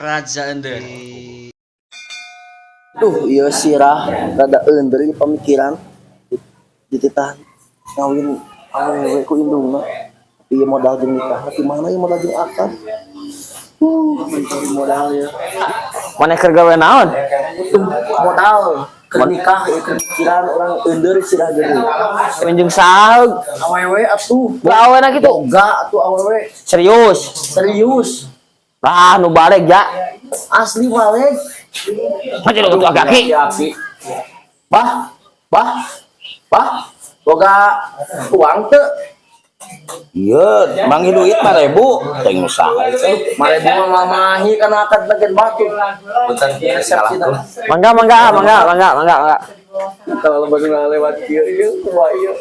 Raja Ender. Duh, iya sirah rada eundeur ieu pamikiran. Dititah ngawin awewe ku indungna. Tapi ieu modal jeung nikah, tapi mana ieu modal jeung akad? Mencari modal ya. Maneh keur gawe naon? Modal keur nikah ieu keur mikiran urang eundeur sirah jadi. Kawin jeung saha? Awewe atuh. Lah awena kitu. Boga atuh awewe. Serius. Serius. Lah nu balik ja. Asli balik. Maju lu tuh agak aki. Aki. Bah, bah, bah, boga uang teu? Iya, manggil duit 5.000, teh usaha. 5.000 mah mamahi kana akad bagian batu. Resepsi tah. Mangga, mangga, mangga, mangga, mangga, mangga. Kalau baru lewat kieu ieu kumaha ieu.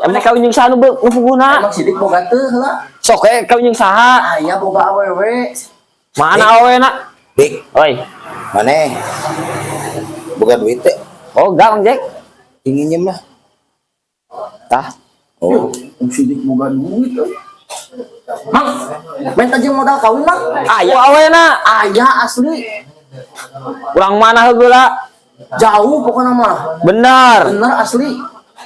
Emang kawin jeung saha nu nu puguna? Emang sidik boga teu heula. Sok we kawin jeung saha? Aya boga awewe. Mana awena? Dik, Oi. maneh? Boga duit teh? Oh, enggak, Bang Jack. Ingin lah. Tah. Oh, Sidik boga duit euy. Mang, minta jeung modal kawin, Mang. Aya awena. Aya asli. Urang mana heula? Jauh pokoknya mah. Bener. Bener asli.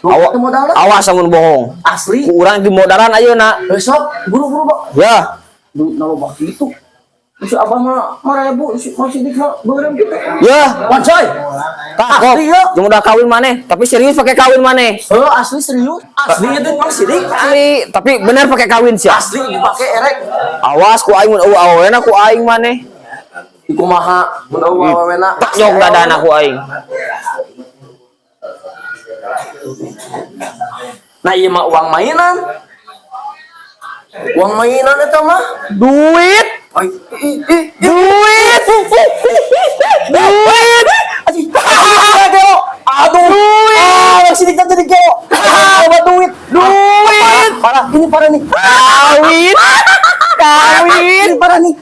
Awa, Duit modalna awas amun bohong. asli. Ku urang di modalan ayeuna. Besok buru-buru, Pak. Ya. Duit loba kitu. Si abah mah 5.000, si Mang Sidik mah beureum kitu. Ya. Wancoy. Tah, kok. Asli ya. Jeung udah kawin maneh, tapi serius pakai kawin maneh. Oh, asli serius. Asli itu Mang Sidik. Asli, tapi bener pakai kawin sih. Asli dipake erek. Awas ku aing mun eueuh awena ku aing maneh. Di kumaha mun eueuh awewena. Tak nyok dadana ku aing. Nah, ieu mah uang mainan. Uang mainan eta mah. Duit, Oi, ih, ih, duit. Duit. Anjing. Ah, gelo. Aduh. Duit. Ah, Mang Sidik teh jadi gelo. Ah, loba duit. Duit. Parah, ini parah nih. Kawin. Kawin. Ini parah nih.